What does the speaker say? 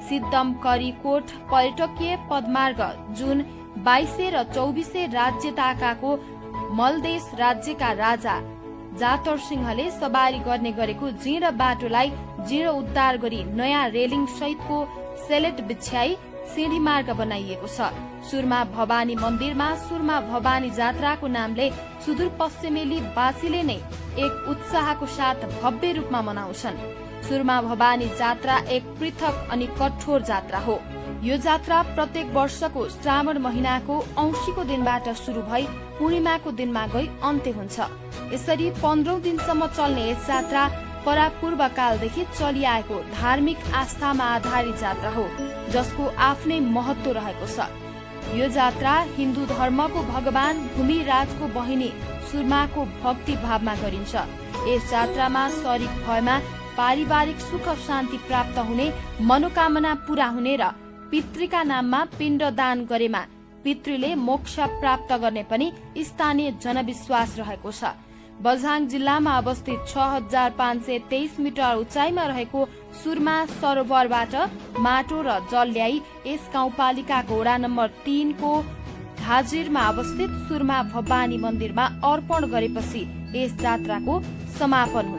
सिद्धम करीकोट पर्यटकीय पदमार्ग जुन 22 र 24 राज्य ताकाको मलदेश राज्यका राजा जातर सिंहले सवारी गर्ने गरेको जीर्ण बाटोलाई जीर्णोद्धार गरी नयाँ रेलिङ सहितको सेलेट बिछ्याई सिंढी मार्ग बनाइएको छ। सुरमा भवानी मन्दिरमा सुरमा भवानी जात्राको नामले सुदूरपश्चिमेली वासीले नै एक उत्साहको साथ भव्य रूपमा मनाउँछन्। सुरमा भवानी जात्रा एक पृथक अनि कठोर जात्रा हो। यो जात्रा प्रत्येक वर्षको श्रावण महिनाको औँसीको दिनबाट शुरू भई पूर्णिमाको दिनमा गई अन्त्य हुन्छ। यसरी 15औं दिनसम्म चल्ने यस जात्रा परापूर्व कालदेखि चलिआएको धार्मिक आस्थामा आधारित जात्रा हो, जसको आफ्नै महत्व रहेको छ। यो जात्रा हिन्दू धर्मको भगवान भूमिराजको बहिनी सुर्माको भक्ति भावमा गरिन्छ। यस जात्रामा शरीक भएमा पारिवारिक सुख शान्ति प्राप्त हुने, मनोकामना पूरा हुने र पितृका नाममा पिण्ड दान गरेमा पितृले मोक्ष प्राप्त गर्ने पनि स्थानीय जनविश्वास रहेको छ। बझाङ जिल्लामा अवस्थित 6523 मिटर उचाइमा रहेको सुरमा सरोवरबाट माटो र जल ल्याई यस गाउँपालिकाको वडा नम्बर 3 को हाजिरमा अवस्थित सुरमा भवानी मन्दिरमा अर्पण गरेपछि यस जात्राको समापन हुन्छ।